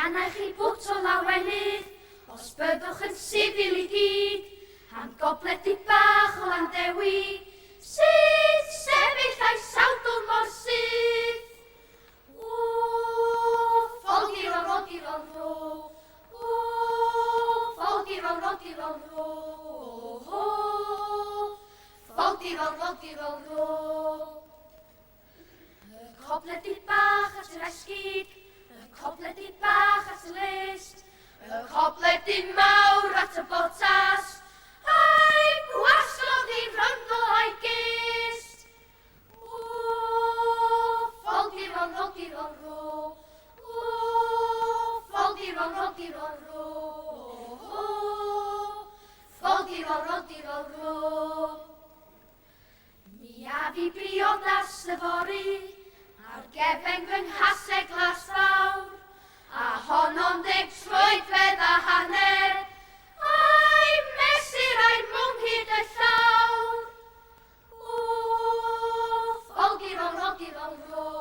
A na chi bwt o lawenydd, os byddwch yn sifil i gyd, am gobledi bach o Landdewi, sydd sefyll a'i sawdl mor syth. O, ffoldi rol rodi rol ro, o, ffoldi rol rodi rol ro, o, ffoldi rol rodi rol ro. Y cobledi bach at yr esgid, y cobledi bach at y list, y cobledi mawr at y botas, a'i gwasgodd hi rhyngddo a'i gist. O, ffoldi rol rodi rol ro, o, ffoldi rol rodi rol ro, o, ffoldi rol rodi rol ro. Mi af i briodas yfory, ar gefen fy nghaseg glas fawr, a honno'n ddeg troedfedd a hanner, a'i mesur a'i mwng hyd y llawr. O, ffoldi rol rodi rol ro,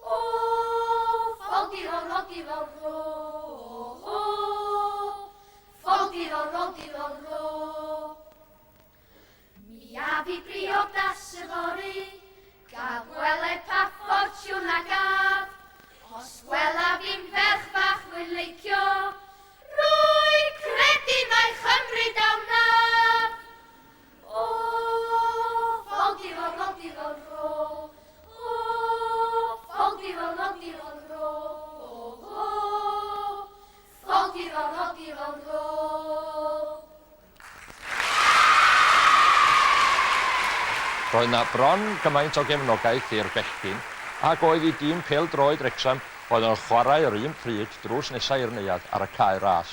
o, ffoldi rol rodi rol ro, o, ffoldi rol rodi rol ro. Mi af i briodas yfory, gael gweled pa ffortiwn a gaf. Os welaf fi'n ferch fach rwy'n leicio, rwy'n credu mai chymryd a wnaf. O, ffoldi rol rodi rol ro, o, ffoldi rol rodi rol ro, o, ffoldi rol rodi rol ro. Roedd 'na bron gymaint o gefnogaeth i'r bechgyn ag oedd i dîm pêl-droed Wrecsam oedd yn chwarae yr un pryd drws nesa i'r neuadd ar y cae ras.